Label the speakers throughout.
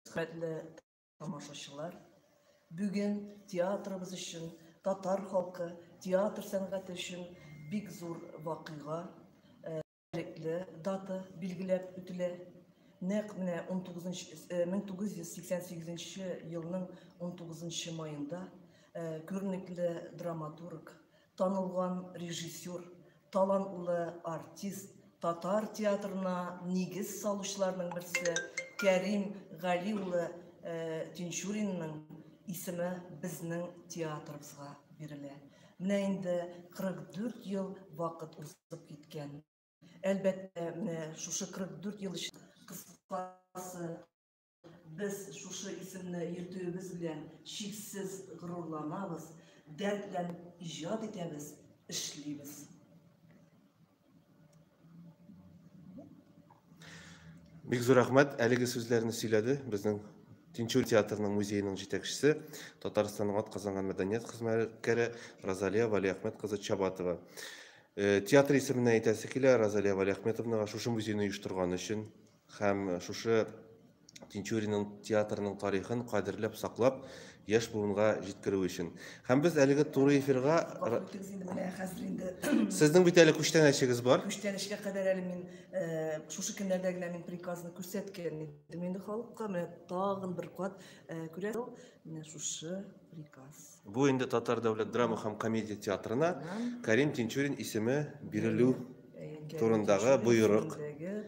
Speaker 1: Хөрмәтле тамашачылар, бүген театрыбыз өчен, татар халкы, театр сәнгате өчен бик зур вакыйга, истәлекле дата билгеләп үтелә. Нәкъ менә 1988 елның 19 маенда күренекле драматург, танылган режиссер, талантлы артист, татар театрына нигез салучыларның берсе Кәрим Гали улы Тинчуринның исеме безнең театрыбызга бирелә. Менә инде 44 ел вакыт узып киткән. Әлбәттә, менә шушы 44 ел эчендә, кыскасы, без шушы исемне йөртүебез белән чиксез горурланабыз, дәртләнеп иҗат итәбез, эшлибез.
Speaker 2: Бик зур рәхмәт, әлеге сүзләрне сөйләде безнең Тинчурин театрының музееның җитәкчесе, Татарстанның атказанган мәдәният хезмәткәре Розалия Валиәхмәт кызы Чабатова. Э, театр исеменнән әйтәсе килә, Розалия Валиәхмәтовнага шушы музейны оештырган өчен һәм шушы Тинчуринның театрының тарихын кадерләп саклап, яшь буынга җиткерү өчен. Һәм без әлеге туры эфирга
Speaker 1: Гафу инде, менә хәзер инде
Speaker 2: Сезнең бит әле күчтәнәчегез бар.
Speaker 1: Күчтәнәчкә кадәр әле мин э, шушы көннәрдә генә мин приказны күрсәткән идем инде халыкка. Менә тагын бер кат э, күрәсез, менә шушы приказ.
Speaker 2: Бу инде Татар дәүләт драма һәм комедия театрына Кәрим Тинчурин исеме бирелү турындагы боерык.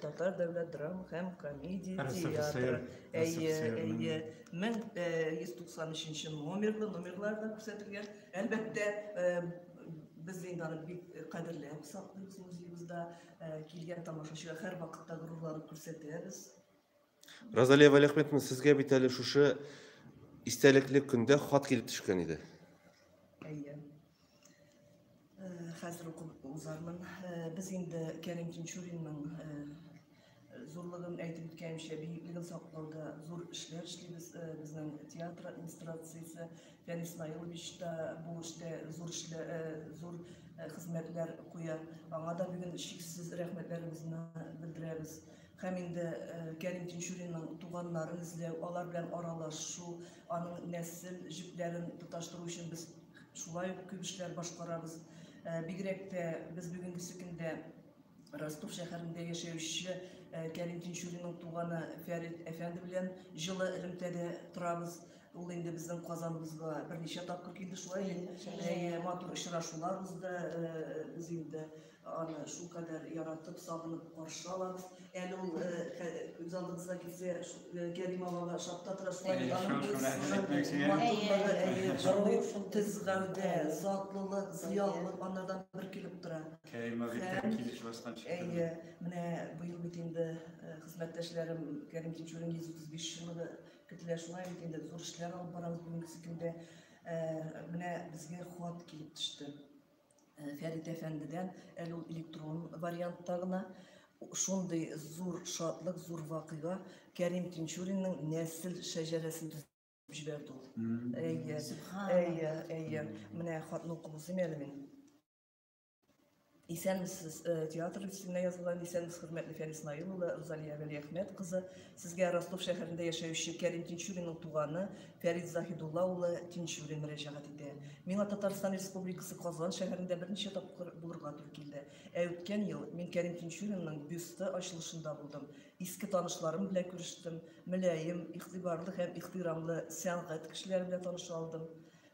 Speaker 1: Татар дәүләт драма һәм комедия театры. Әйе, әйе. 1193 номерлы номерларда күрсәтелгән. Әлбәттә, без инде аны бик кадерләп саклыйбыз музеебызда. Килгән тамашачыга һәрвакытта горурланып күрсәтәбез.
Speaker 2: Розалия Вәлиәхмәтовна, сезгә бит әле шушы истәлекле көндә хат килеп төшкән иде.
Speaker 1: Әйе. Хәзер укып узармын. Без инде Кәрим Тинчуринның зурлыгын әйтеп үткәнчә, бөеклеген саклауда зур эшләр эшлибез. Безнең театр администрациясе, Фәнис Наилович та бу эштә зур эшләр, зур хезмәтләр куя. Аңа да бүген чиксез рәхмәтләребезне белдерәбез. Һәм инде Кәрим Тинчуринның туганнарын эзләү, алар белән аралашу, аның нәсел җепләрен тоташтыру өчен без шулай ук күп эшләр башкарабыз. Бигрәк тә без бүгенгесе көндә Ростов шәһәрендә яшәүче Кәрим Тинчуринның туганы Фәрит әфәнде белән җылы элемтәдә торабыз. Ул инде безнең Казаныбызга берничә тапкыр килде, шулай бит. Матур очрашулар узды. Без инде аны шулкадәр яратып, сагынып каршы алабыз. Әле ул күз алдыбызга килсә, Кәрим абага шакта тора, шулай бит. Аның матурлыгы, әйе, шундый төз гәүдә, затлылык, зыялылык анардан бер килеп тора.
Speaker 3: Кәрим абый килеш баскан
Speaker 1: шикелле. Әйе, менә быел бит инде хезмәттәшләрем Кәрим Тинчурин 135 еллыгы көтелә, шулай бит инде, зур эшләр алып барабыз бүгенге көндә. Менә безгә хат килеп төште. Фәрит әфәндедән, әле ул электрон вариантта гына. Шундый зур шатлык, зур вакыйга, Кәрим Тинчуринның нәсел шәҗәрәсен төзеп җибәрде ул. Әйе, әйе, әйе. Менә хатны укып узыйм әле мин. Исәнмесез, театр исеменә язылган. Исәнмесез, хөрмәтле Фәнис Наил улы, Рузалия Вәлиәхмәт кызы. Сезгә Ростов шәһәрендә яшәүче Кәрим Тинчуринның туганы Фәрит Заһидулла улы Тинчурин мөрәҗәгать итә. Миңа Татарстан Республикасы Казан шәһәрендә берничә тапкыр булырга туры килде. Ә үткән ел мин Кәрим Тинчуринның бюсты ачылышында булдым. Иске танышларым белән күрештем, мөлаем, игътибарлы һәм ихтирамлы сәнгать кешеләре белән таныша алдым.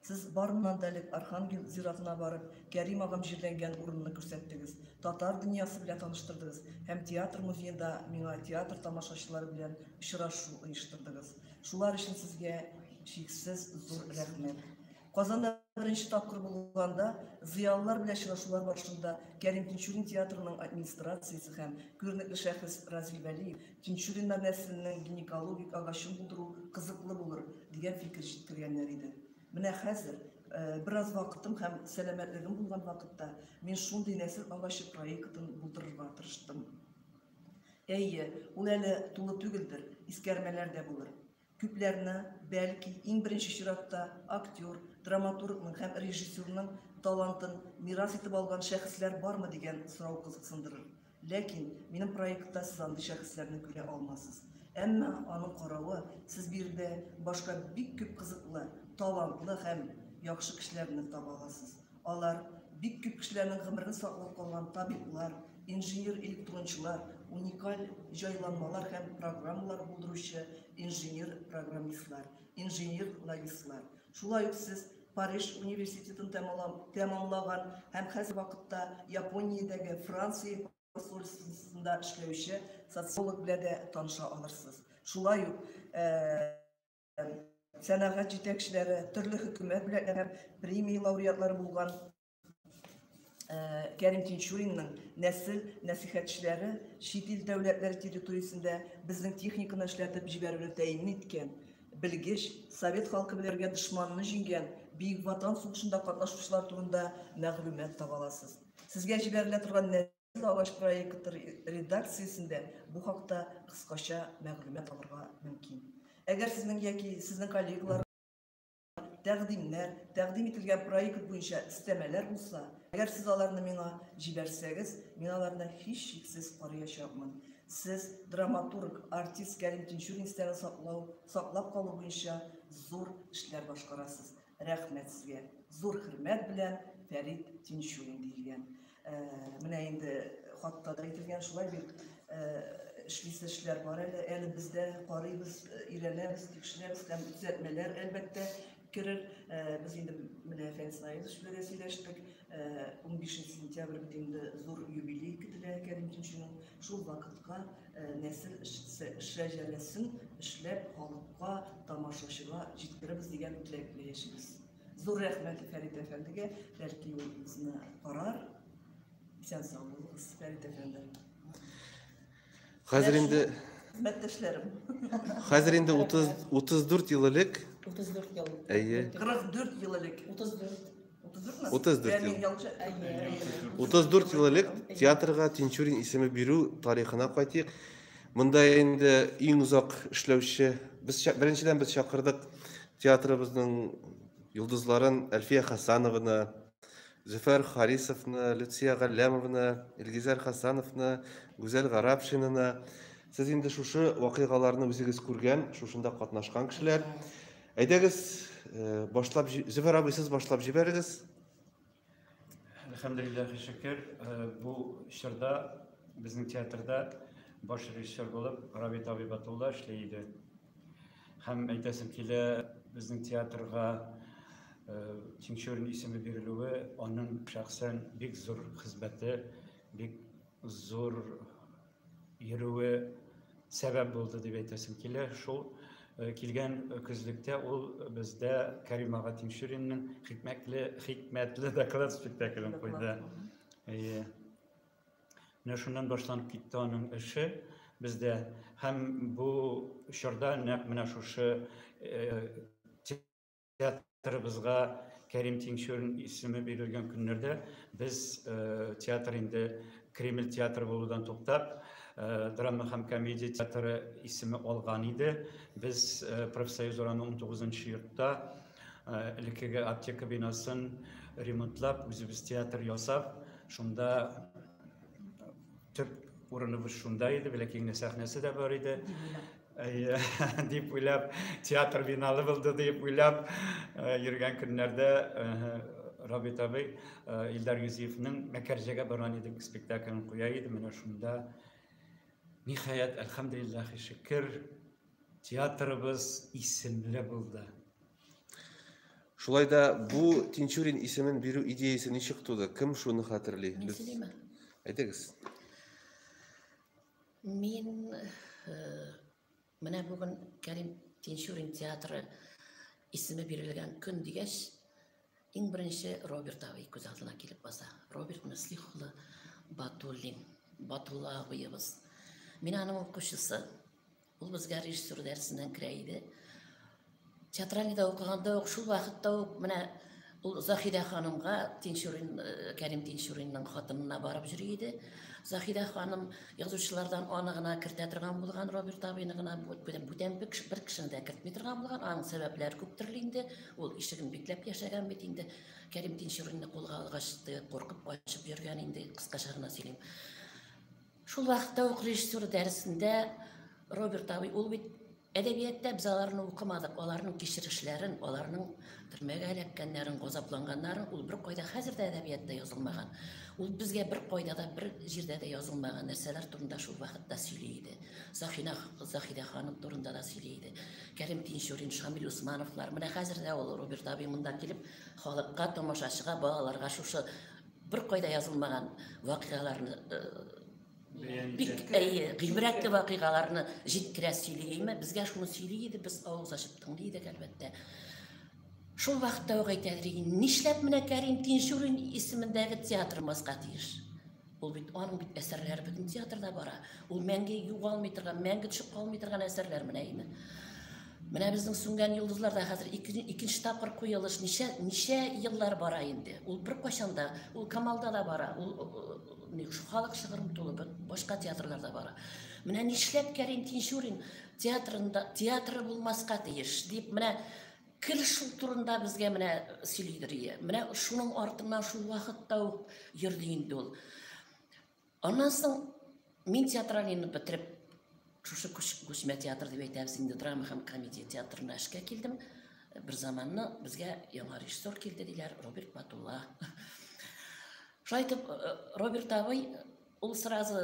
Speaker 1: Сез барыннан да элек Архангел зиратына барып, Кәрим агам җирләнгән урынны күрсәттегез, татар дөньясы белән таныштырдыгыз һәм театр музеенда миңа театр тамашачылары белән очрашу оештырдыгыз. Шулар өчен сезгә чиксез зур рәхмәт. Казанда беренче тапкыр булганда, зыялылар белән очрашулар барышында Кәрим Тинчурин театрының администрациясе һәм күренекле шәхес Разил Вәлиев Тинчуриннар нәселенең гинекологик агачын булдыру кызыклы булыр, дигән фикер җиткергәннәр иде. Менә хәзер, бераз вакытым һәм сәламәтлегем булган вакытта, мин шундый нәсел агачы проектын булдырырга тырыштым. Әйе, ул әле тулы түгелдер, искәрмәләр дә булыр. Күпләрне, бәлки, иң беренче чиратта, актер, драматургның һәм режиссерның талантын мирас итеп алган шәхесләр бармы дигән сорау кызыксындырыр. Ләкин минем проектта сез андый шәхесләрне күрә алмассыз. Әмма аның каравы, сез биредә башка бик күп кызыклы, талантлы һәм яхшы кешеләрне таба аласыз. Алар бик күп кешеләрнең гомерен саклап калган табиблар, инженер-электрончылар, уникаль җайланмалар һәм программалар булдыручы инженер-программистлар, инженер-логистлар. Шулай ук сез Париж университетын тәмамлаган һәм хәзер вакытта Япониядәге Франция посольствосында эшләүче социолог белән дә таныша алырсыз. Шулай ук сәнәгать җитәкчеләре, төрле хөкүмәт бүләкләре һәм премия лауреатлары булган Кәрим Тинчуринның нәсел нәсихәтчеләре чит ил дәүләтләре территориясендә безнең техниканы эшләтеп җибәрүне тәэмин иткән белгеч, совет халкы белән бергә дошманны җиңгән Бөек Ватан сугышында катнашучылар турында мәгълүмат таба аласыз. Сезгә җибәрелә торган Нәсел агач проекты редакциясендә бу хакта кыскача мәгълүмат алырга мөмкин. Әгәр сезнең яки сезнең коллегалар тәкъдимнәр, тәкъдим ителгән проект буенча өстәмәләр булса, әгәр сез аларны миңа җибәрсәгез, мин аларны һичшиксез карыячакмын. Сез драматург, артист Кәрим Тинчурин истәлеген саклау, саклап калу буенча зур эшләр башкарасыз. Рәхмәт сезгә. Зур хөрмәт белән Фәрит Тинчурин диелгән. Менә инде хатта да әйтелгән, шулай бит, эшлисе эшләр бар әле. Әле без дә карыйбыз, өйрәнәбез, тикшерәбез һәм төзәтмәләр, әлбәттә, керер. Без инде менә Фәнис Наилович белән дә сөйләштек. 15 сентябрь бит инде зур юбилей көтелә Кәрим Тинчуринның. Шул вакытка нәсел шәҗәрәсен эшләп, халыкка, тамашачыга җиткерербез дигән теләк белән яшибез. Зур рәхмәт Фәрит әфәндегә, бәлки ул безне карар. Исән сау булыгыз, Фәрит әфәнде.
Speaker 2: Хәзер инде
Speaker 1: хезмәттәшләрем.
Speaker 2: Хәзер инде 30 34 ел элек.
Speaker 4: 34 ел.
Speaker 2: Әйе.
Speaker 1: 44 ел элек.
Speaker 4: 34.
Speaker 1: 34
Speaker 2: 34 ел. 34 ел элек театрга Тинчурин исеме бирү тарихына кайтыйк. Монда инде иң озак эшләүче без, беренчедән, без чакырдык театрыбызның йолдызларын: Әлфия Хасанованы, Зөфәр Харисовны, Люция Галләмовны, Илгизәр Хасановны, Гүзәл Гарапшинаны. Сез инде шушы вакыйгаларны үзегез күргән, шушында катнашкан кешеләр. Әйдәгез, башлап Зөфәр абый, сез башлап җибәрегез.
Speaker 3: Әлхәмдүлилләһи шөкер, бу чорда безнең театрда баш режиссер булып Рабит абый Батулла эшли иде. Һәм әйтәсем килә, безнең театрга Тинчурин исеме бирелүе аның шәхсән бик зур хезмәте, бик зур йөрүе сәбәп булды дип әйтәсем килә. Шул килгән көзлектә ул бездә Кәрим ага Тинчуринның хикмәтле хикмәтле доклад спектаклен куйды. Әйе. Менә шуннан башланып китте аның эше бездә. Һәм бу чорда нәкъ менә шушы театрыбызга Кәрим Тинчурин исеме бирелгән көннәрдә без, театр инде Кремль театры булудан туктап, драма һәм комедия театры исеме алган иде. Без Профсоюз урамы 19 йортта элеккеге аптека бинасын ремонтлап, үзебез театр ясап, шунда төп урыныбыз шунда иде, бәләкәй генә сәхнәсе дә бар иде. Әйе, дип уйлап, театр биналы булды дип уйлап йөргән көннәрдә Рабит абый Илдар Юзиевның «Мәкәрҗәгә барган идек» спектаклен куя иде. Менә шунда, ниһаять, әлхәмдүлилләһи шөкер, театрыбыз исемле булды.
Speaker 2: Шулай да бу Тинчурин исемен бирү идеясе ничек туды? Кем шуны хәтерли?
Speaker 4: Мин сөйлиме?
Speaker 2: Әйдәгез.
Speaker 4: Мин менә бүген Кәрим Тинчурин театры исеме бирелгән көн дигәч, иң беренче Роберт абый күз алдына килеп баса. Роберт Мөслих улы Батуллин, Батулла абыебыз. Мин аның укучысы. Ул безгә режиссер дәресеннән керә иде. Театральныйда укыганда ук, шул вакытта ук менә ул Заһидә ханымга, Тинчурин, Кәрим Тинчуринның хатынына барып йөри иде. Заһидә ханым язучылардан аны гына кертә торган булган, Роберт абыйны гына, бүтән бер кешене дә кертми торган булган. Аның сәбәпләре күп төрле инде. Ул ишеген бикләп яшәгән бит инде. Кәрим Тинчуринны кулга алгач, куркып качып йөргән инде, кыскача гына сөйлим. Шул вакытта ук режиссер дәресендә Роберт абый, ул бит әдәбиятта без аларны укымадык, аларның кичерешләрен, аларның төрмәгә эләккәннәрен, газапланганнарын ул бер кайда хәзер дә әдәбиятта язылмаган. Ул безгә бер кайда да, бер җирдә дә язылмаган нәрсәләр турында шул вакытта сөйли иде. Захина, Захидә ханым турында да сөйли иде. Кәрим Тинчурин, Шамил Усмановлар. Менә хәзер дә ул Роберт абый монда килеп, халыкка, тамашачыга, балаларга шушы бер кайда язылмаган вакыйгаларны бик әйе, гыйбрәтле вакыйгаларны җиткерә сөйли име? Безгә шуны сөйли иде, без авыз ачып тыңлый идек, әлбәттә. Шул вакытта ук әйтәдер иде, нишләп менә Кәрим Тинчурин исемендәге театр булмаска тиеш? Ул бит аның бит әсәрләре бөтен театрда бара. Ул мәңге югалмый торган, мәңге төшеп калмый торган әсәрләр менә име. Менә безнең Сүнгән йолдызлар да хәзер икенче тапкыр куелыш ничә ничә еллар бара инде. Ул беркайчан да, ул Камалда да бара, ул халык шыгрым тулы, башка театрларда бара. Менә нишләп Кәрим Тинчурин театрында театры булмаска тиеш дип менә кел шул турында безгә менә сөйлидер ие. Менә шуның артыннан шул вакытта ук йөрде инде ул. Аннан соң мин театральныйны бетереп, шушы күчмә театр дип әйтәбез инде, драма һәм комедия театрына эшкә килдем. Бер заманны безгә яңа режиссер килде диләр, Роберт Батулла. Шулай итеп, Роберт абый ул сразу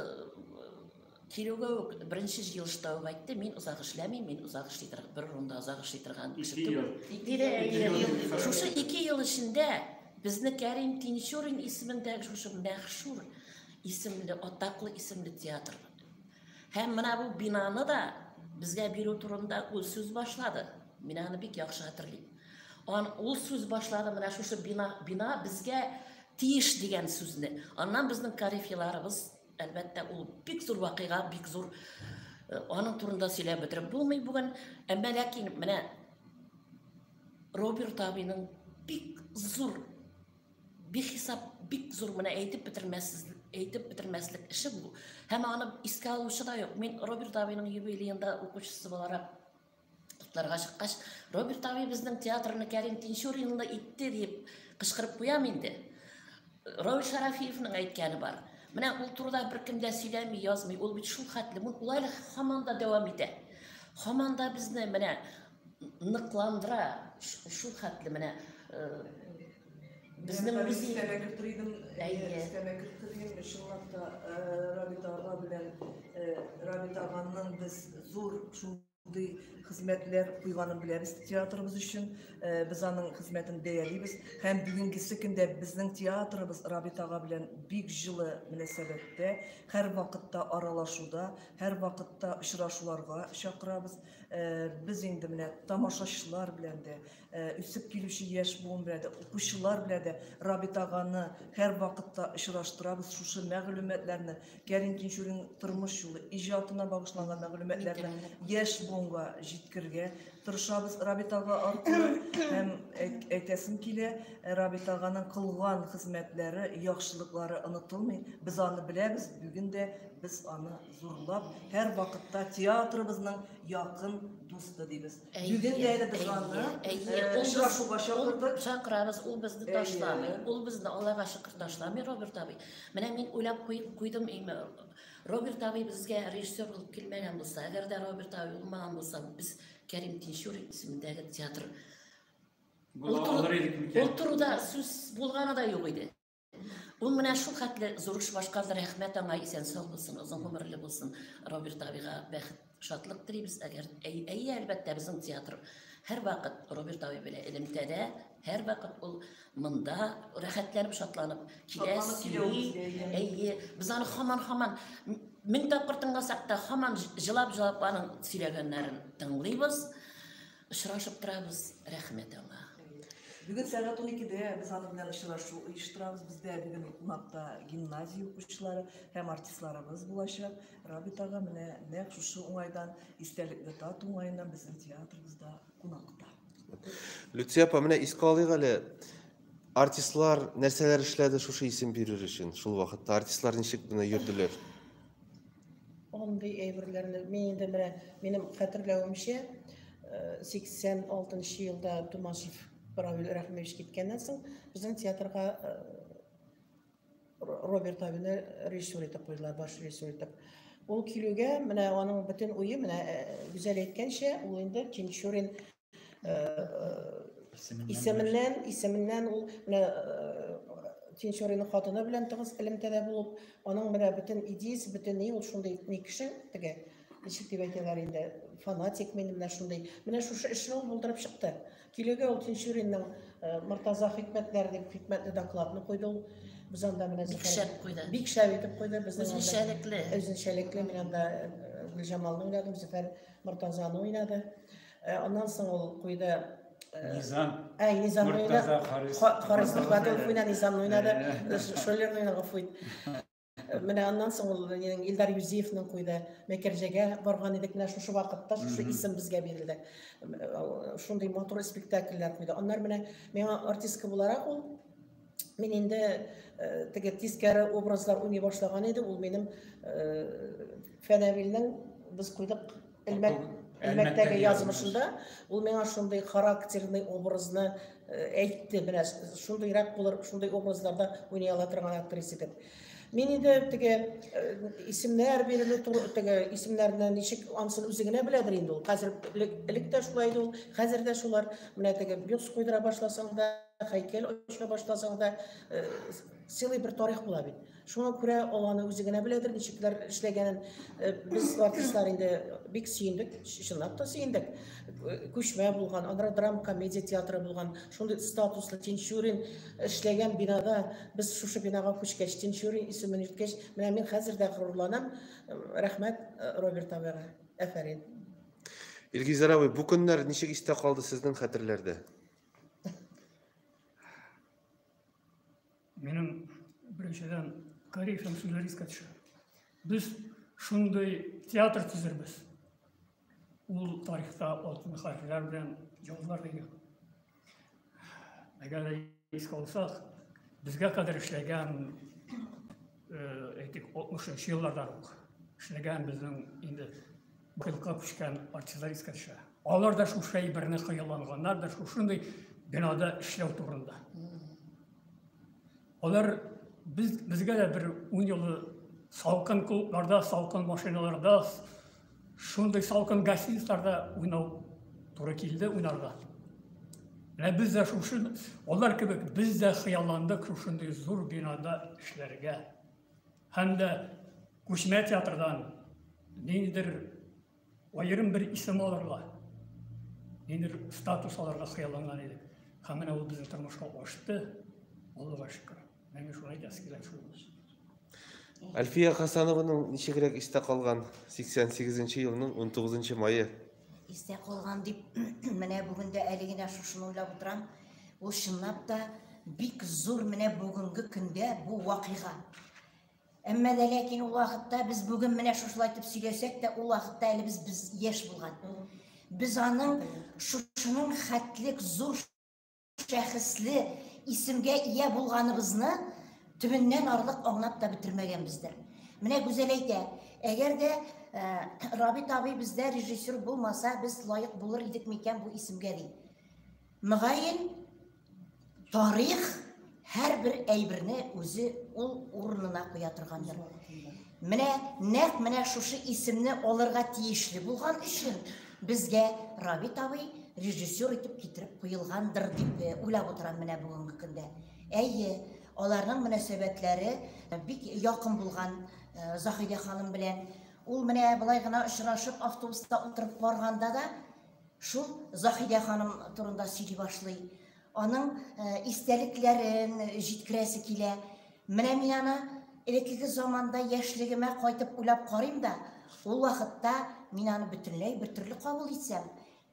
Speaker 4: килүгә үк беренче җыелышта ук әйтте, мин озак эшләмим, мин озак эшли торган, бер урында озак эшли торган кеше түгел. Шушы 2 ел эчендә безне Кәрим Тинчурин исемендәге шушы мәшһүр исемле, атаклы исемле театр. Һәм менә бу бинаны да безгә бирү турында ул сүз башлады. Мин аны бик яхшы хәтерлим. Ул сүз башлады менә шушы бина, бина безгә тиеш дигән сүзне. Аннан безнең корифейларыбыз, әлбәттә, ул бик зур вакыйга, бик зур аның турында сөйләп бетереп булмый бүген. Әмма ләкин менә Роберт абыйның бик зур, бихисап бик зур менә әйтеп бетермәсез, әйтеп бетермәслек эше бу. Һәм аны искә алучы да юк. Мин Роберт абыйның юбилеенда укучысы буларак котларга чыккач, Роберт абый безнең театрны Кәрим Тинчуринлы итте дип кычкырып куям инде. Равил Шарафиевның әйткәне бар. Менә ул турыда беркем дә сөйләми, язмый. Ул бит шул хәтле, ул әле һаман да дәвам итә. Һаман да безне менә ныкландыра, шул хәтле менә безнең музей.
Speaker 1: Өстәмә кертер идем, өстәмә кертер идем, чынлап та Рабит ага белән Рабит аганың без зур шундый хезмәтләр куйганын беләбез театрыбыз өчен. Без аның хезмәтен бәялибез. Һәм бүгенгесе көндә безнең театрыбыз Рабит ага белән бик җылы мөнәсәбәттә, һәр вакытта аралашуда, һәр вакытта очрашуларга чакырабыз. Без инде менә тамашачылар белән дә, үсеп килүче яшь буын белән дә, укучылар белән дә Рабит аганы һәр вакытта очраштырабыз. Шушы мәгълүматларны, Кәрим Тинчурин тормыш юлы, иҗатына багышланган мәгълүматларны яшь буынга җиткерергә тырышабыз Рабит ага аркылы. Һәм әйтәсем килә, Рабит аганың кылган хезмәтләре, яхшылыклары онытылмый. Без аны беләбез, бүген дә без аны зурлап, һәр вакытта театрыбызның якын дусты дибез. Бүген дә әле без аны очрашуга чакырдык.
Speaker 4: Чакырабыз, ул безне ташламый. Ул безне Аллага шөкер ташламый, Роберт абый. Менә мин уйлап куйдым, Роберт абый безгә режиссер булып килмәгән булса, әгәр дә Роберт абый булмаган булса, без Кәрим Тинчурин исемендәге театр ул турыда сүз булганы да юк иде. Ул менә шул хәтле зур эш башкарды, рәхмәт аңа, исән сау булсын, озын гомерле булсын. Роберт абыйга бәхет, шатлык телибез. Әгәр әйе, әлбәттә, безнең театр һәрвакыт Роберт абый белән элемтәдә, һәрвакыт ул монда рәхәтләнеп, шатланып килә, сөйли. Әйе, без аны һаман-һаман мең тапкыр тыңласак та, һаман җылап-җылап аның сөйләгәннәрен тыңлыйбыз, очрашып торабыз, рәхмәт аңа.
Speaker 1: Бүген сәгать 12-дә без аның белән очрашу оештырабыз. Бездә бүген кунакта гимназия укучылары һәм артистларыбыз булачак. Рабит ага менә нәкъ шушы уңайдан, истәлекле дата уңаеннан безнең театрыбызда кунакта.
Speaker 2: Люция апа, менә искә алыйк әле, артистлар нәрсәләр эшләде шушы исем бирер өчен? Шул вакытта артистлар ничек менә йөрделәр?
Speaker 5: Андый әйберләрне мин инде менә минем хәтерләвемчә, 86 елда Тумашев Равил Рәхимович киткәннән соң безнең театрга Роберт абыйны режиссер итеп куйдылар, баш режиссер итеп. Ул килүгә менә аның бөтен уе, менә Гүзәл әйткәнчә, ул инде Тинчурин исеменнән ул менә Тинчуринның хатыны белән тыгыз элемтәдә булып, аның менә бөтен идеясе, бөтен ни, ул шундый ни кеше, теге, ничек дип әйтәләр инде, фанатик мин менә шундый. Менә шушы эшне ул булдырып чыкты. Килүгә ул Тинчуринның Мортаза хикмәтләре дип хикмәтле докладны куйды ул. Без анда менә
Speaker 4: Бик шәп куйды.
Speaker 5: Бик шәп итеп куйды. Безнең
Speaker 4: Үзенчәлекле.
Speaker 5: Үзенчәлекле. Мин анда Гөлҗамалны уйнадым, Зөфәр Мортазаны уйнады. Аннан соң ул куйды
Speaker 3: Низам.
Speaker 5: Әй, Низам
Speaker 3: Мортаза Харис.
Speaker 5: Харис Мөхмәтов уйнады, Низамны уйнады. Шоллерны уйнады, гафу ит. Менә аннан соң ул Илдар Юзиевның куйды. Мәкәрҗәгә барган идек, менә шушы вакытта шушы исем безгә бирелде. Шундый матур спектакльләр куйды. Аннары менә миңа артистка буларак ул мин инде теге тискәре образлар уйный башлаган иде. Ул минем Фәнәвилнең без куйдык Әлмәттәге язмышында ул миңа шундый характерный образны әйтте. Менә шундыйрак булыр, шундый образларда уйный ала торган актриса дип. Мин инде теге исемнәр бирелү теге исемнәрне ничек ансын үзе генә беләдер инде ул. Хәзер элек тә шулай иде ул, хәзер дә шулар. Менә теге бюст куйдыра башласаң да, һәйкәл ача башласаң да, целый бер тарих була бит. Шуңа күрә ул аны үзе генә беләдер, ничекләр эшләгәнен. Без артистлар инде бик сөендек, чынлап та сөендек. Күчмә булган, аннары драма комедия театры булган, шундый статуслы Тинчурин эшләгән бинада без шушы бинага күчкәч, Тинчурин исемен йөрткәч, менә мин хәзер дә горурланам. Рәхмәт Роберт абыйга. Әфәрин.
Speaker 2: Илгизәр абый, бу көннәр ничек истә калды сезнең хәтерләрдә?
Speaker 6: Минем беренчедән Кариевның сүзләре искә төшә. Без шундый театр төзербез. Ул тарихта алтын хәрефләр белән язылыр дигән. Әгәр дә искә алсак, безгә кадәр эшләгән, әйтик, 60 елларда ук эшләгән безнең инде бакыйлыкка күчкән артистлар искә төшә. Алар да шушы әйберне хыялланганнар да шушындый бинада эшләү турында. Алар безгә дә бер 10 елы салкын клубларда, салкын машиналарда, шундый салкын гостиницаларда уйнау туры килде уйнарга. Менә без дә шушы, алар кебек без дә хыялландык шушындый зур бинада эшләргә. Һәм дә күчмә театрдан ниндидер аерым бер исем алырга, ниндидер статус алырга хыялланган идек. Һәм менә ул безнең тормышка ашты. Аллага шөкер. Менә шулай әйтәсе килә шул.
Speaker 2: Әлфия Хасанованың ничегрәк истә калган 88 елның 19 мае?
Speaker 7: Истә калган дип, менә бүген дә әле генә шушыны уйлап утырам. Ул чынлап та бик зур менә бүгенге көндә бу вакыйга. Әмма дә ләкин ул вакытта без бүген менә шушылай итеп сөйләсәк тә, ул вакытта әле без яшь булган. Без аның шушының хәтлек зур шәхесле исемгә ия булганыбызны төбеннән арлык аңлап та бетермәгәнбездер. Менә Гүзәл әйтә, әгәр дә Рабит абый бездә режиссер булмаса, без лаек булыр идек микән бу исемгә ди. Мөгаен тарих һәрбер әйберне үзе ул урынына куя торгандыр. Менә нәкъ менә шушы исемне алырга тиешле булган өчен безгә Рабит абый режиссер итеп китереп куелгандыр дип уйлап утырам менә бүгенге көндә. Әйе, аларның мөнәсәбәтләре бик якын булган Заһидә ханым белән. Ул менә былай гына очрашып автобуста утырып барганда да шул Заһидә ханым турында сөйли башлый. Аның истәлекләрен җиткерәсе килә. Менә мин аны элеккеге заманда яшьлегемә кайтып уйлап карыйм да, ул вакытта мин аны бөтенләй бер төрле кабул итсәм,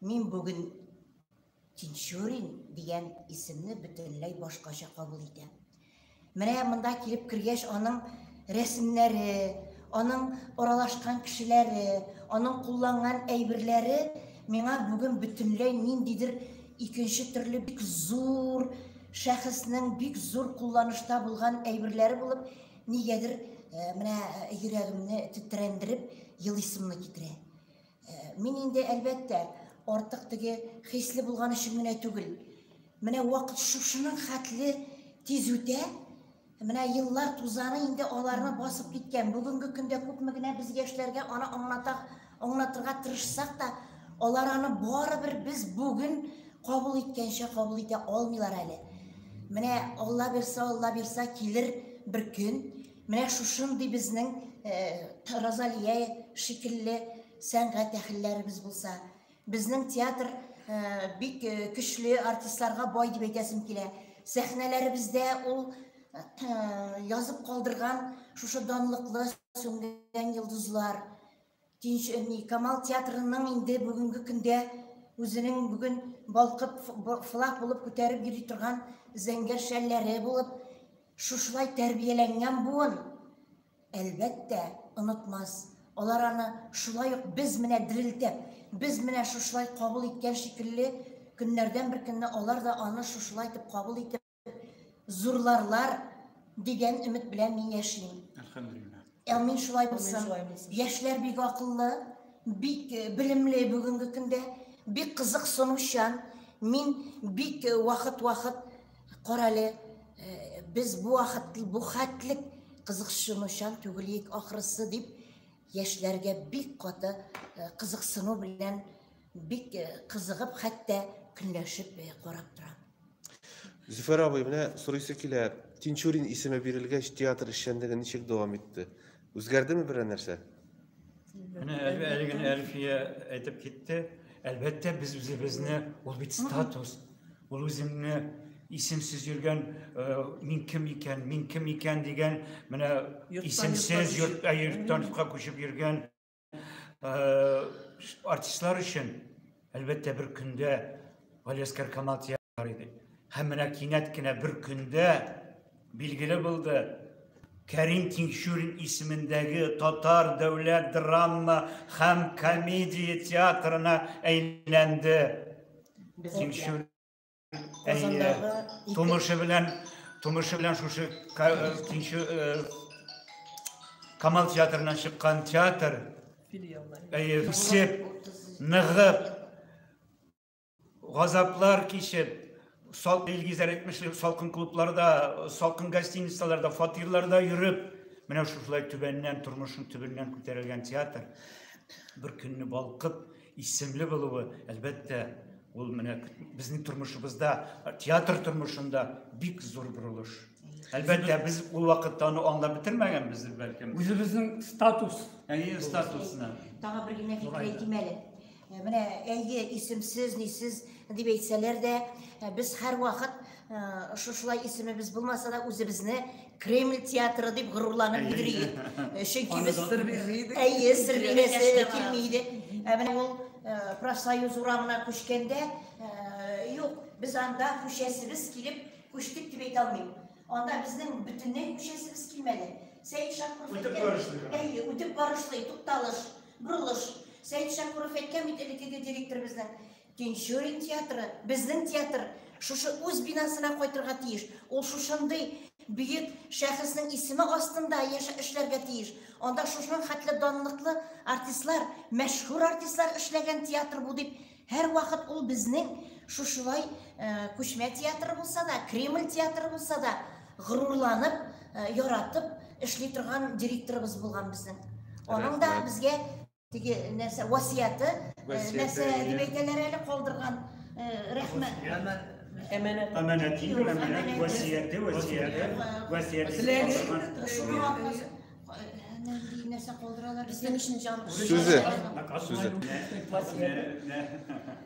Speaker 7: мин бүген Тинчурин дигән исемне бөтенләй башкача кабул итәм. Менә монда килеп кергәч, аның рәсемнәре, аның аралашкан кешеләре, аның кулланган әйберләре миңа бүген бөтенләй ниндидер икенче төрле бик зур шәхеснең бик зур кулланышта булган әйберләре булып, нигәдер менә йөрәгемне тетрәндереп елыйсымны китерә. Мин инде әлбәттә артык теге хисле булган өчен генә түгел. Менә вакыт шушының хәтле тиз үтә. Менә еллар тузаны инде аларны басып киткән. Бүгенге көндә күпме генә без яшьләргә аны аңлата, аңлатырга тырышсак та, алар аны барыбер без бүген кабул иткәнчә кабул итә алмыйлар әле. Менә Алла бирса, Алла бирса килер бер көн. Менә шушындый безнең э, Розалия шикелле сәнгать әһелләребез булса, Безнең театр бик көчле артистларга бай дип әйтәсем килә. Сәхнәләребездә ул язып калдырган шушы данлыклы сүнгән йолдызлар. Камал театрының инде бүгенге көндә үзенең бүген балкып флаг булып күтәреп йөри торган зәңгәр шәлләре булып шушылай тәрбияләнгән буын. Әлбәттә, онытмас. Алар аны шулай ук без менә дерелтәп, без менә шушылай кабул иткән шикелле, көннәрдән бер көнне алар да аны шушылай итеп кабул итеп зурларлар дигән өмет белән мин яшим.
Speaker 3: Әлхәмдүлилләһ.
Speaker 7: Амин, шулай булсын. Яшьләр бик акыллы, бик э, белемле бүгенге көндә, бик кызыксынучан. Мин бик э, вакыт-вакыт Карале, без бу вакыт бу хәтлек кызыксынучан түгел ахрысы дип яшьләргә бик каты кызыксыну белән бик кызыгып, хәтта көнләшеп карап торам.
Speaker 2: Зөфәр абый, менә сорыйсы килә, Тинчурин исеме бирелгәч, театр эшчәнлеге ничек дәвам итте? Үзгәрдеме берәр нәрсә?
Speaker 3: Менә әле генә Әлфия әйтеп китте. Әлбәттә, без үзебезне, ул бит статус, ул үзеңне исемсез йөргән, мин кем икән, мин кем икән дигән, менә исемсез йорт, йорттан йортка күчеп йөргән артистлар өчен, әлбәттә, бер көндә Галиәсгар Камал театры иде. Һәм менә кинәт кенә бер көндә билгеле булды, Кәрим Тинчурин исемендәге Татар дәүләт драма һәм комедия театрына әйләнде. Тинчурин әйе, тумышы белән тумышы белән шушы Тинчу Камал театрыннан чыккан театр әйе, үсеп, ныгып, Газаплар кичеп, сал Илгизәр әйтмешли, салкын клубларда, салкын гостиницаларда, фатирларда йөреп, менә шушылай түбәннән, тормышның төбеннән күтәрелгән театр бер көнне балкып, исемле булуы, әлбәттә, ул менә безнең тормышыбызда, театр тормышында бик зур борылыш. Әлбәттә, без ул вакытта аны аңлап бетермәгәнбездер, бәлкем.
Speaker 6: Үзебезнең статус.
Speaker 3: Әйе, статусны.
Speaker 7: Тагы бер генә фикер әйтим әле. Э, менә әйе, исемсез, нисез дип әйтсәләр дә, э, без һәрвакыт э, шушылай исемебез булмаса да үзебезне Кремль театры дип горурланып йөри идек. Чөнки без
Speaker 1: сер бирми идек.
Speaker 7: Әйе, сер бирәсе килми иде. Ә менә ул профсоюз урамына күчкәндә, юк, без анда күчәсебез килеп күчтек дип әйтә алмыйм. Анда безнең бөтенләй күчәсебез килмәде. Сәет Шакуров
Speaker 3: үтеп барышлый.
Speaker 7: Әйе, үтеп барышлый, тукталыш. Борылыш. Сәет Шәкүров әйткән бит элеккеге директор безнең. Тинчурин театры, безнең театр шушы үз бинасына кайтырга тиеш. Ул шушындый бөек шәхеснең исеме астында яшә эшләргә тиеш. Анда шушының хәтле данлыклы артистлар, мәшһүр артистлар эшләгән театр бу дип һәрвакыт ул безнең шушылай э, күчмә театры булса да, Кремль театры булса да, горурланып, э, яратып эшли торган директорыбыз булган безнең. Аның да безгә теге нәрсә васыяты, э, нәрсә дип әйтәләр әле калдырган э, рәхмәт.
Speaker 5: Әманәт.
Speaker 3: Әманәт, әманәт, васыяты, васыяты, васыяты.
Speaker 7: Нинди нәрсә калдыралар
Speaker 4: Безнең өчен җан.
Speaker 2: Сүзе. Сүзе.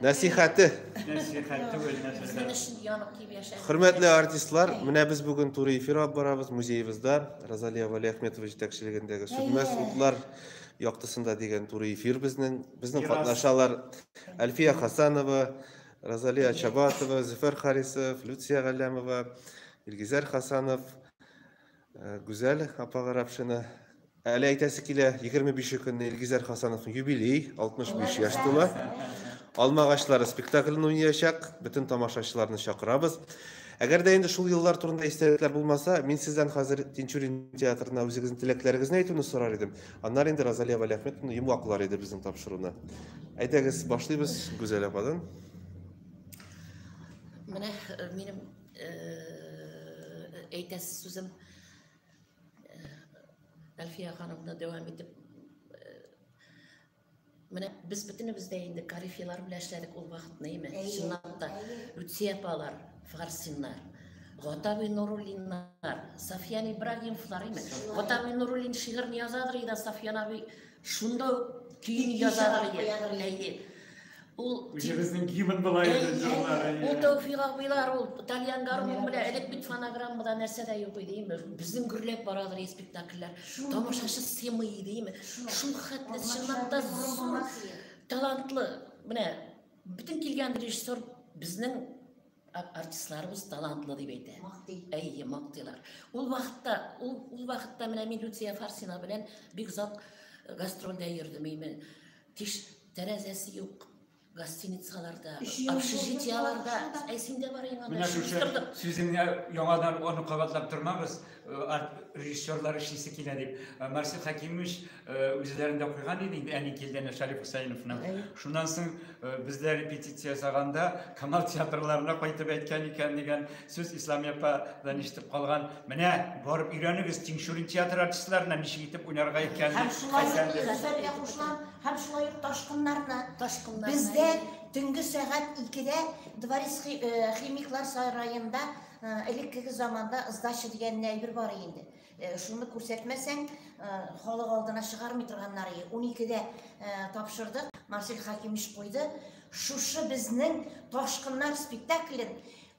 Speaker 2: Нәсихәте.
Speaker 3: Нәсихәт түгел,
Speaker 4: Безнең өчен янып киеп яшәде.
Speaker 2: Хөрмәтле артистлар, менә без бүген туры эфир алып барабыз музеебызда. Розалия Вәлиәхметова җитәкчелегендәге Сүнмәс утлар яктысында дигән туры эфир безнең. Безнең катнашалар Әлфия Хасанова, Розалия Чабатова, Зөфәр Харисов, Люция Галләмова, Илгизәр Хасанов, Э, Гүзәл апа Гарапшина. Әле әйтәсе килә, 25 көнне Илгизәр Хасановның юбилей, 65 яшь тула. Алмагачлары спектаклен уйнаячак. Бөтен тамашачыларны чакырабыз. Әгәр дә инде шул еллар турында истәлекләр булмаса, мин сездән хәзер Тинчурин театрына үзегезнең теләкләрегезне әйтүне сорар идем. Аннары инде Розалия Вәлиәхметовна йомгаклар иде безнең тапшыруны. Әйдәгез, башлыйбыз Гүзәл ападан.
Speaker 4: Менә э, минем э, әйтәсе сүзем. Әлфия ханымны дәвам итеп, менә без бөтенебез дә инде корифейлар белән эшләдек ул вакытны, әйме? Чынлап та, Лүтсия апалар, Фарсиннар, Гатабый Нуруллиннар, Сафьян Ибрагимовлар, әйме? Гатабый Нуруллин шигырен язадыр иде, Сафьян абый шунда ук көен язадыр иде. Әйе. Ул
Speaker 3: Үзебезнең гимн була иде җырлар.
Speaker 4: Ул Тәүфик абыйлар, ул тальян гармун белән, элек бит фонограммада нәрсә дә юк иде, име? Безнең гөрләп барадыр иде спектакльләр. Тамашачы сыймый иде, име? Шул хәтле чынлап та зур талантлы, менә бөтен килгән режиссер безнең артистларыбыз талантлы дип әйтә.
Speaker 7: Мактый.
Speaker 4: Әйе, мактыйлар. Ул вакытта, ул вакытта менә мин Люция Фарсина белән бик озак гастрольдә йөрдем, име? Тиш тәрәзәсе юк гостиницаларда, общежитиеларда. Әй, син дә бар инде.
Speaker 3: Менә шушы сүзеңне яңадан аны кабатлап тормабыз, режиссерлар эшлисе килә дип. Марсель Хәкимович үзләрендә куйган иде инде Әни килдәне Шәриф Хөсәеновның. Шуннан соң бездә репетиция ясаганда Камал театрларына кайтып әйткән икән дигән сүз Исламия ападан ишетеп калган. Менә барып өйрәнегез Тинчурин театр артистларына ничек итеп уйнарга икән.
Speaker 7: Һәм шулай ук Гүзәлгә кушылам, һәм шулай ук ташкыннарны.
Speaker 4: Ташкыннарны.
Speaker 7: Бездә төнге сәгать 2дә Дворец химиклар сараенда элеккеге заманда сдача дигән әйбер бар инде. Шуны күрсәтмәсәң, халык алдына чыгармый торганнар. 12дә тапшырдык. Марсель Хакимович куйды. Шушы безнең Ташкыннар спектаклен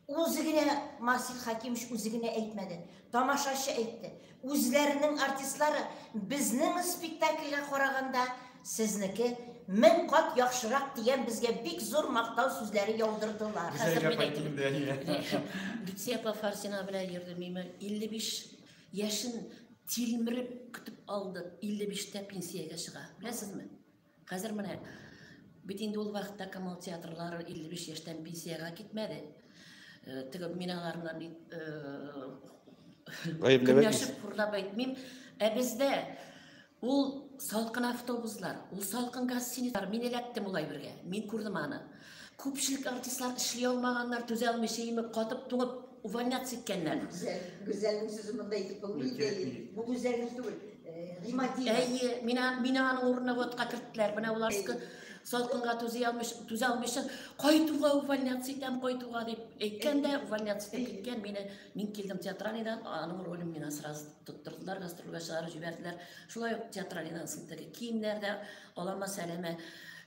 Speaker 7: үзе генә Марсель Хакимович үзе генә әйтмәде. Тамашачы әйтте. Үзләренең артистлары безнең спектакльгә караганда сезнеке 1000 кат яхшырак дигән безгә бик зур мактау сүзләре яудырдылар.
Speaker 4: Хәзер мин әйтим. Люция апа Фарсина белән йөрдем. Мин 55 яшен тилмереп көтеп алды. 55-тә пенсиягә чыга. Беләсезме? Хәзер менә бит инде ул вакытта Камал театрлары 55 яшьтән пенсиягә китмәде. Теге мин аларны бит көнләшеп хурлап әйтмим. Ә бездә ул салкын автобуслар, ул салкын гостиницалар. Мин эләктем ул әйбергә. Мин күрдем аны. Күпчелек артистлар эшли алмаганнар, түзә алмыйча имеп, катып, туңып увольняться иткәннәр.
Speaker 7: Гүзәлнең сүзе монда әйтеп булмый инде. Бу Гүзәлнең түгел.
Speaker 4: Әйе, мине аның урынына вотка керттеләр. Менә улар салкынга түзә алмыйча, кайтуга увольняться итәм, кайтуга дип әйткән дә, увольняться итеп киткән. Мине, мин килдем театральныйдан, аның ролен миңа сразу тоттырдылар, гастрольгә чыгарып җибәрделәр. Шулай ук театральныйдан соң теге киемнәр дә алама сәләмә,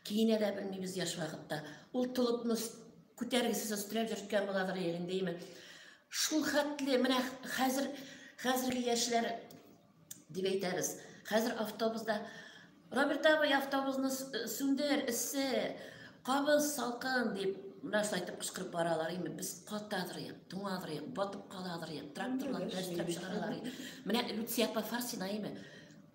Speaker 4: киенә дә белмибез яшь вакытта. Ул толыпны күтәргесез өстерәп йөрткән буладыр инде, әйеме? Шул хәтле менә хәзер хәзерге яшьләр дип әйтәбез. Хәзер автобуста Роберт абый автобусны сүндер, эссе, кабыз салкын дип менә шулай итеп кычкырып баралар. Инде без катадыр, туңадыр, батып каладыр, тракторлар белән өстерәп чыгаралар. Менә Люция апа Фарсина әйме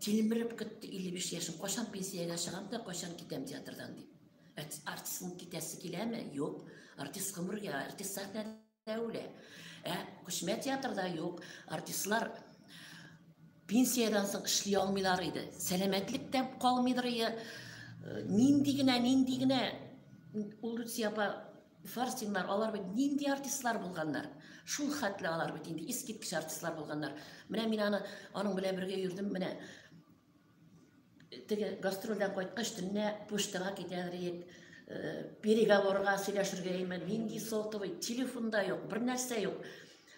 Speaker 4: тилмереп көтте 55 яшем, кайчан пенсиягә чыгам да, кайчан китәм театрдан дип. Артистның китәсе киләме? Юк. Артист гомергә, артист сәхнәдә үлә. Ә күчмә театрда юк. Артистлар пенсиядән соң эшли алмыйлар иде. Сәламәтлек тә калмыйдыр иде. Нинди генә, нинди генә ул Люция апа Фарсиннар, алар бит нинди артистлар булганнар. Шул хәтле алар бит инде искиткеч артистлар булганнар. Менә мин аны аның белән бергә йөрдем, менә теге гастрольдән кайткач төнлә почтага китәдер идек. Переговорга сөйләшергә име, нинди сотовый, телефон да юк, бер нәрсә юк.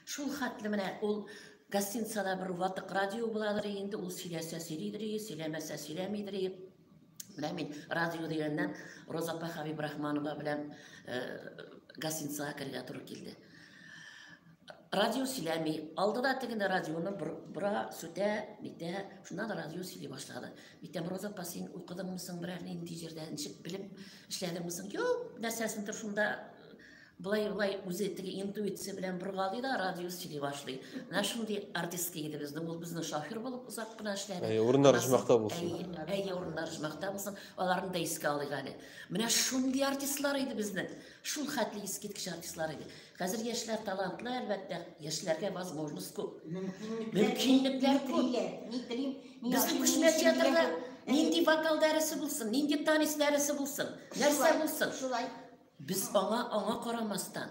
Speaker 4: Шул хәтле менә ул гостиницада бер ватык радио буладыр инде, ул сөйләсә сөйлидер, сөйләмәсә сөйләмидер. Менә мин радио дигәннән Роза апа Хабибрахманова белән гостиницага керергә туры килде. Радио сөйләми. Алды да тегендә радионы бора, сүтә, нитә. Шуннан радио сөйли башлады. Әйтәм, Роза апа, син укыдыңмы соң берәр нинди җирдә, ничек белеп эшләдеңме соң? Юк, нәрсәсендер шунда былай-былай үзе теге интуиция белән боргалый да радио сөйли башлый. Менә шундый артистка иде безнең. Ул безнең шофер булып озак кына эшләде.
Speaker 2: Әйе, урыннары оҗмахта булсын.
Speaker 4: Әйе, урыннары оҗмахта булсын. Аларны да искә алыйк әле. Менә шундый артистлар иде безнең. Шул хәтле искиткеч артистлар иде. Хәзер яшьләр талантлы, әлбәттә, яшьләргә возможность күп. Мөмкинлекләр күп.
Speaker 7: Ни телим, ни
Speaker 4: Безнең күчмә театрда нинди вокал дәресе булсын, нинди танец дәресе булсын, нәрсә булсын.
Speaker 7: Шулай.
Speaker 4: Без аңа карамастан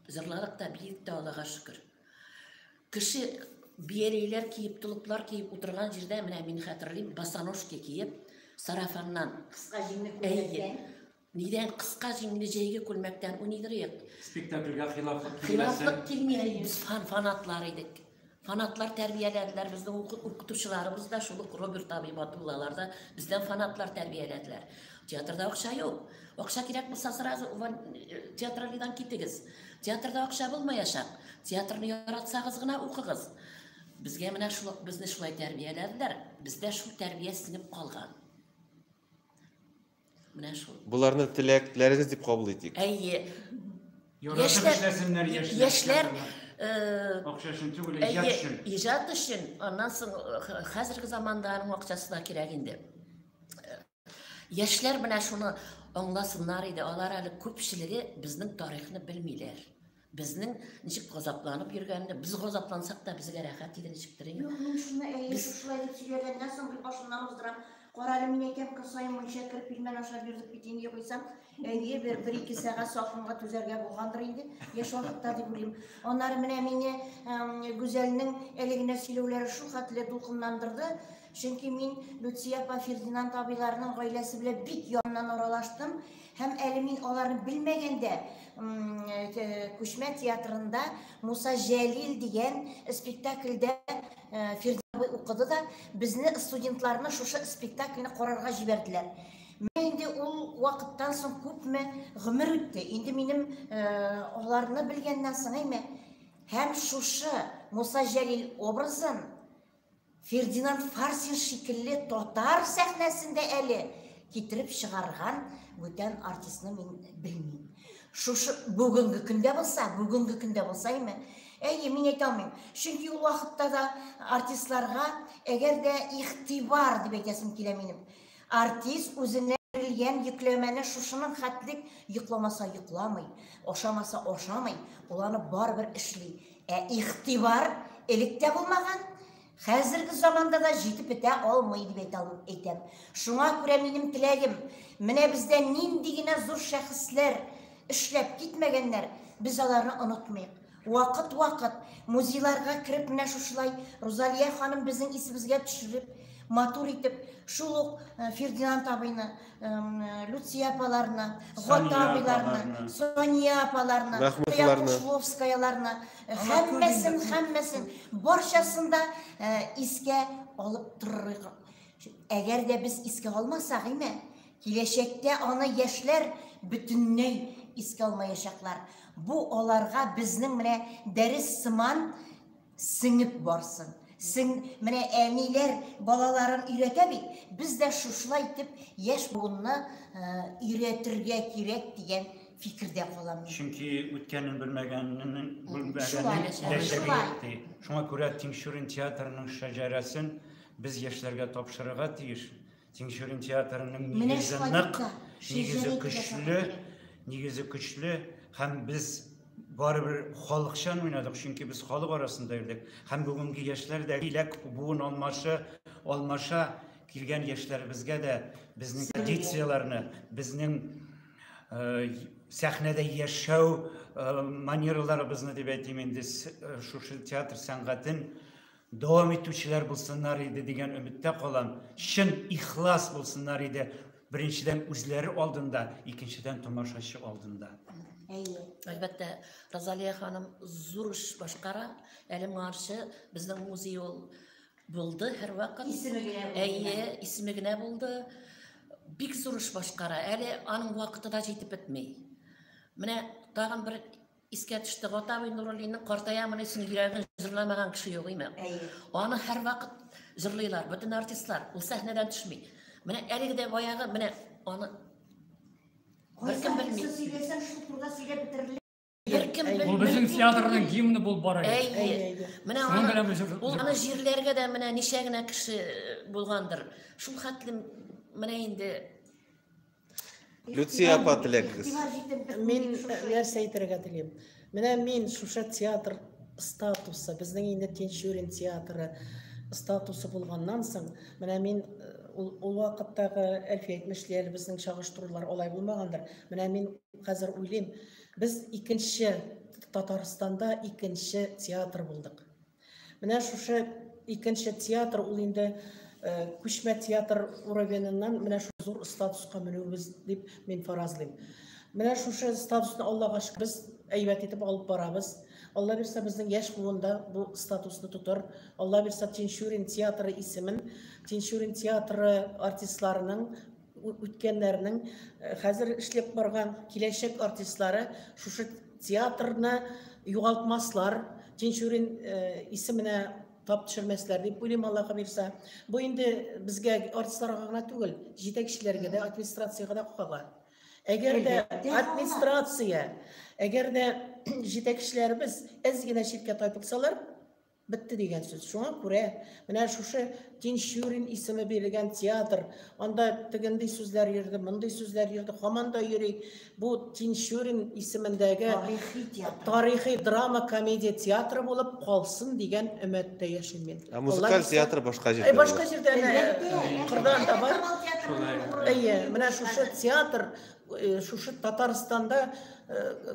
Speaker 4: җырладык та, биедек тә, Аллага шөкер. Кеше Бияләйләр киеп, толыплар киеп утырган җирдә, менә мин хәтерлим, босоножки киеп, сарафаннан.
Speaker 7: Кыска җиңле
Speaker 4: Әйе.
Speaker 7: күлмәктән.
Speaker 4: Нидән кыска җиңле җәйге күлмәктән уйныйдыр идек.
Speaker 3: Спектакльгә хилафлык килмәсен.
Speaker 4: Хилафлык килми, без фан фанатлар идек. Фанатлар тәрбияләделәр, безнең укытучыларыбыз да шул ук Роберт абый Батуллалар да бездән фанатлар тәрбияләделәр. Театрда акча юк. Акча кирәк булса, сразу театралидан китегез. Театрда акча булмаячак. Театрны яратсагыз гына укыгыз. Безгә менә шул, безне шулай тәрбияләделәр. Бездә шул тәрбия сеңеп калган. Менә шул.
Speaker 2: Боларны теләкләрегез дип кабул итик.
Speaker 4: Әйе.
Speaker 3: Яратып эшләсеннәр яшьләр.
Speaker 4: Яшьләр
Speaker 3: Акча өчен түгел, иҗат өчен.
Speaker 4: Иҗат өчен, аннан соң хәзерге заманда аның акчасы да кирәк инде. Яшьләр менә шуны аңласыннар иде. Алар әле күпчелеге безнең тарихны белмиләр. Безнең ничек газапланып йөргәнне, без газаплансак та безгә рәхәт иде ничектер инде.
Speaker 7: Юк, мин шуны әйе, шушылай дип сөйләгәннән соң бер башымнан уздырам. Карале, мин әйтәм, көн саен мунча кереп пилмән ашап йөрдек бит инде югыйсә. Әйе, бер бер-ике сәгать салкынга түзәргә булгандыр инде, яшь вакытта дип уйлыйм. Аннары менә мине Гүзәлнең әле генә сөйләүләре шул хәтле дулкынландырды. Чөнки мин Люция апа Фердинанд абыйларның гаиләсе белән бик якыннан аралаштым. Һәм әле мин аларны белмәгәндә Күчмә театрында Муса Җәлил дигән спектакльдә Фердинанд абый укыды да, безне студентларны шушы спектакльне карарга җибәрделәр. Менә инде ул вакыттан соң күпме гомер үтте. Инде минем аларны белгәннән соң әйме. Һәм шушы Муса Җәлил образын Фердинанд Фарсин шикелле татар сәхнәсендә әле китереп чыгарган бүтән артистны мин белмим. Шушы бүгенге көндә булса, бүгенге көндә булса әйме. Әйе, мин әйтә алмыйм. Чөнки ул вакытта да артистларга әгәр дә игътибар дип әйтәсем килә минем. Артист үзенә бирелгән йөкләмәне шушының хәтлек йокламаса йокламый, ашамаса ашамый, ул аны барыбер эшли. Ә игътибар элек тә булмаган, хәзерге заманда да җитеп бетә алмый дип әйтә әйтәм. Шуңа күрә минем теләгем, менә бездә нинди генә зур шәхесләр эшләп китмәгәннәр, без аларны онытмыйк. Вакыт-вакыт музейларга кереп менә шушылай Рузалия ханым безнең исебезгә төшереп, матур итеп, шул ук Фердинанд абыйны, Люция апаларны, Гата абыйларны, Сония апаларны, Кушловскаяларны, һәммәсен, һәммәсен, барчасын да искә алып торырга. Әгәр дә без искә алмасак, име, киләчәктә аны яшьләр бөтенләй искә алмаячаклар. Бу аларга безнең менә дәрес сыман сеңеп барсын. Сең, менә әниләр балаларын өйрәтә бит, без дә шушылай итеп яшь буынны өйрәтергә кирәк дигән фикердә калам мин.
Speaker 3: Чөнки үткәнен белмәгәннең белмәгәннең киләчәге юк ди. Шуңа күрә Тинчурин театрының шәҗәрәсен без яшьләргә тапшырырга тиеш. Тинчурин театрының нигезе нык, нигезе көчле, нигезе көчле һәм без барыбер халыкчан уйнадык, чөнки без халык арасында йөрдек. Һәм бүгенге яшьләр дә иләк буын алмашы, алмаша килгән яшьләребезгә дә безнең традицияләрне, безнең сәхнәдә яшәү манераларыбызны дип әйтим инде, шушы театр сәнгатен дәвам итүчеләр булсыннар иде дигән өметтә калам. Чын ихлас булсыннар иде. Беренчедән үзләре алдында, икенчедән тамашачы алдында.
Speaker 7: Әйе.
Speaker 4: Әлбәттә, Розалия ханым зур эш башкара. Әле моңарчы безнең музей ул булды һәрвакыт.
Speaker 7: Исеме генә булды.
Speaker 4: Әйе, исеме генә булды. Бик зур эш башкара. Әле аның вакыты да җитеп бетми. Менә тагын бер Искә төште, Гата абый Нуруллинның Картаямын өчен йөрәген җырламаган кеше юк име?
Speaker 7: Әйе.
Speaker 4: Аны һәрвакыт җырлыйлар, бөтен артистлар. Ул сәхнәдән төшми. Менә әлеге дә баягы, менә аны беркем белми.
Speaker 7: Сөйләсәң, шул турыда сөйләп бетерерлек.
Speaker 4: Беркем белми.
Speaker 6: Ул безнең театрның гимны булып бара иде.
Speaker 4: Әйе. Менә
Speaker 6: Шуның
Speaker 4: аны,
Speaker 6: белән без
Speaker 4: ул аны җирләргә дә менә ничә генә кеше булгандыр. Шул хәтлем менә инде
Speaker 2: Люция апа теләгегез.
Speaker 5: Мин нәрсә әйтергә телим. Менә мин шушы театр статусы, безнең инде Тинчурин театры статусы булганнан соң, менә мин ул, ул вакыттагы Әлфия әйтмешли әле безнең чагыштырулар алай булмагандыр. Менә мин хәзер уйлыйм, без икенче Татарстанда икенче театр булдык. Менә шушы икенче театр ул инде күчмә театр уровененнан менә шу зур статуска менүебез дип мин фаразлыйм. Менә шушы статусны Аллага шөкер без әйбәт итеп алып барабыз. Алла бирсә, безнең яшь буында бу статусны тотыр. Алла бирсә, Тинчурин театры исемен, Тинчурин театры артистларының үткәннәрнең хәзер эшләп барган киләчәк артистлары шушы театрны югалтмаслар, Тинчурин исеменә тап төшермәсләр дип уйлыйм, Аллаһы бирсә. Бу инде безгә артистларга гына түгел, җитәкчеләргә дә, администрациягә дә кага. Әгәр дә администрация, әгәр дә җитәкчеләребез әз генә читкә тайпылсалар, бетте дигән сүз. Шуңа күрә менә шушы Тинчурин исеме бирелгән театр, анда тегендей сүзләр йөрде, мондый сүзләр йөрде, һаман да йөри. Бу Тинчурин исемендәге
Speaker 7: тарихи театр,
Speaker 5: тарихи драма комедия театры булып калсын дигән өметтә яшим мин.
Speaker 2: Ә музыкаль театр башка җирдә.
Speaker 5: Башка җирдә, кырдан да бар. Әйе, менә шушы театр, шушы Татарстанда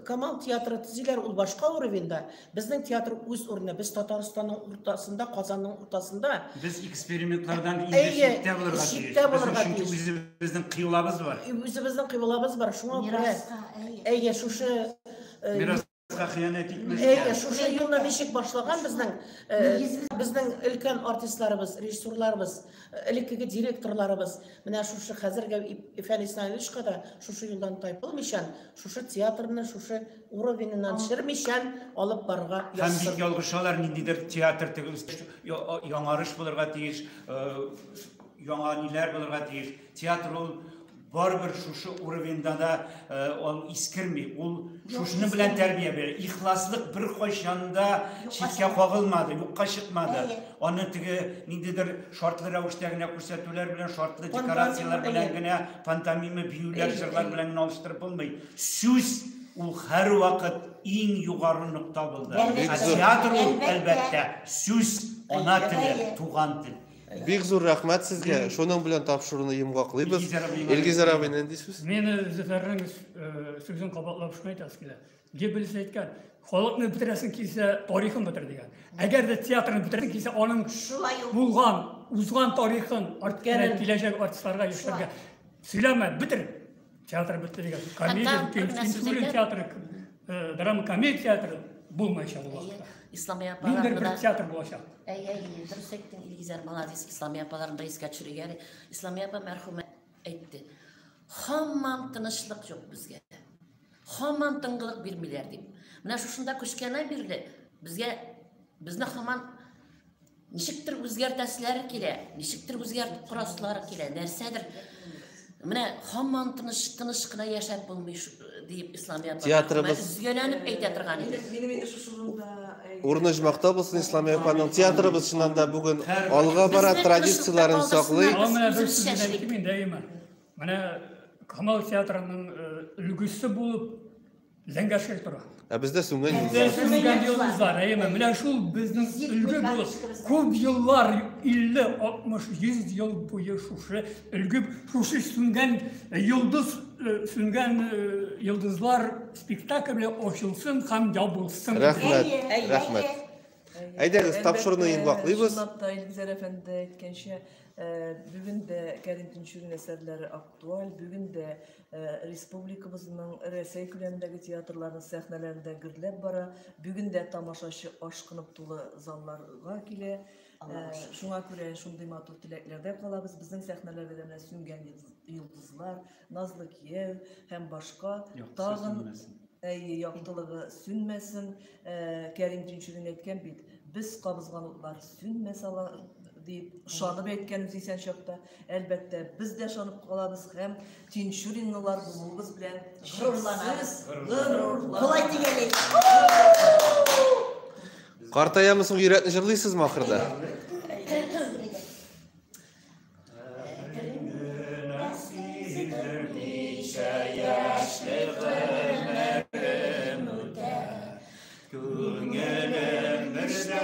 Speaker 5: Камал театры төзиләр, ул башка уровеньда. Безнең театр үз урыны. Без Татарстанның уртасында, Казанның уртасында.
Speaker 3: Без экспериментлардан инде читтә булырга тиеш.
Speaker 5: Читтә булырга
Speaker 3: тиеш. Чөнки үзебезнең кыйблабыз бар.
Speaker 5: Үзебезнең кыйблабыз бар. Шуңа күрә әйе, шушы
Speaker 3: мираска хыянәт итмәскә.
Speaker 5: Әйе, шушы юлны ничек башлаган безнең безнең өлкән артистларыбыз, режиссерларыбыз, элеккеге директорларыбыз, менә шушы хәзерге Фәнис Наиловичка да шушы юлдан тайпылмыйчан, шушы театрны шушы уровененнан төшермичән алып барырга
Speaker 3: язсын. Һәм бик ялгышалар, ниндидер театр теге яңарыш булырга тиеш, яңа ниләр булырга тиеш. Театр ул барыбер шушы уровеньда да ул искерми, ул шушының белән тәрбия бирә. Ихласлык бер кайчан да читкә кагылмады, юкка чыкмады. Аны теге ниндидер шартлы рәвештә генә күрсәтүләр белән, шартлы декорацияләр белән генә, пантомима, биюләр, җырлар белән генә алыштырып булмый. Сүз ул һәрвакыт иң югары нокта булды. Ә театр ул, әлбәттә, сүз, ана теле, туган тел.
Speaker 2: Бик зур рәхмәт сезгә. Шуның белән тапшыруны йомгаклыйбыз. Илгизәр абый, нинди сүз?
Speaker 6: Мин Зөфәрнең сүзен кабатлап шуны әйтәсе килә. Геббельс әйткән, халыкны бетерәсең килсә, тарихын бетер дигән. Әгәр дә театрны бетерәсең килсә, аның булган, узган тарихын киләчәк артистларга, яшьләргә сөйләмә, бетер. Театр бетте дигән. Комедия, Тинчурин театры, драма комедия театры булмаячак ул вакытта.
Speaker 4: Исламия
Speaker 6: апаларны да театр булачак.
Speaker 4: Әй, әй, дөрес әйттең, Илгизәр, молодец. Исламия апаларны да искә төшерик әле. Исламия апа мәрхүмә әйтте. Һаман тынычлык юк безгә. Һаман тынгылык бирмиләр дип. Менә шушында күчкәннән бирле безгә безне һаман ничектер үзгәртәселәре килә, ничектер үзгәртеп корасылары килә, нәрсәдер. Менә һаман тыныч, тыныч кына яшәп булмый диеп Исламия апа
Speaker 2: Театрыбыз
Speaker 4: өзгәләнеп әйтә торган иде.
Speaker 1: Минем инде шушы урында
Speaker 2: Урыны оҗмахта булсын Исламия апаның. Театрыбыз чыннан да бүген алга бара, традицияләрен саклый.
Speaker 6: Менә бер сүз әйтим инде, әйеме? Менә Камал театрының өлгесе булып Зәңгәр шәл тора.
Speaker 2: Ә бездә сүнгән
Speaker 6: йолдызлар. Сүнгән йолдызлар, әйеме? Менә шул безнең өлге булып, күп еллар, 50, 60, 100 ел буе шушы өлге, шушы сүнгән йолдыз, сүнгән йолдызлар спектакле ачылсын һәм ябылсын.
Speaker 2: Рәхмәт, рәхмәт. Әйдәгез, тапшыруны йомгаклыйбыз.
Speaker 1: Чынлап та, Илгизәр әфәнде әйткәнчә, бүген дә Кәрим Тинчурин әсәрләре актуаль, бүген дә республикабызның Рәсәй күләмендәге театрларның сәхнәләрендә гөрләп бара. Бүген дә тамашачы ашкынып тулы залларга килә. Шуңа күрә шундый матур теләкләрдә калабыз. Безнең сәхнәләрдә дә менә сүнгән йолдызлар, Назлы кияү һәм башка тагын әйе, яктылыгы сүнмәсен. Кәрим Тинчурин әйткән бит, без кабызган утлар сүнмәс алар дип ышанып әйткән үзе исән чакта. Әлбәттә, без дә ышанып калабыз һәм Тинчуринлылар булуыбыз белән
Speaker 7: горурланабыз.
Speaker 1: Горурланабыз.
Speaker 7: Болай дигәле.
Speaker 2: Картаямы соң йөрәкне җырлыйсызмы ахырда?
Speaker 3: Күңелем бер дә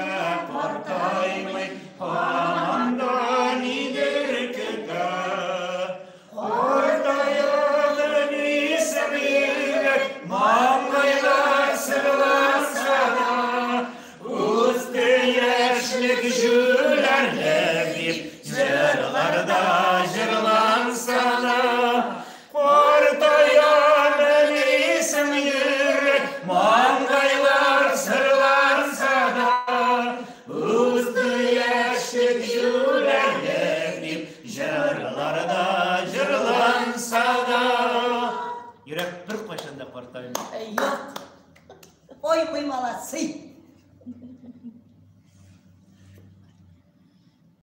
Speaker 3: картаймый, һаман да нидер көтә. Картаямын исем егет, маңгайлар сыгыланса да, үсте яшьлек. Ничек җүләрлек дип җырларда җырланса да, йөрәк беркайчан да картаймый.
Speaker 7: Юк. Ой, мы молодцы.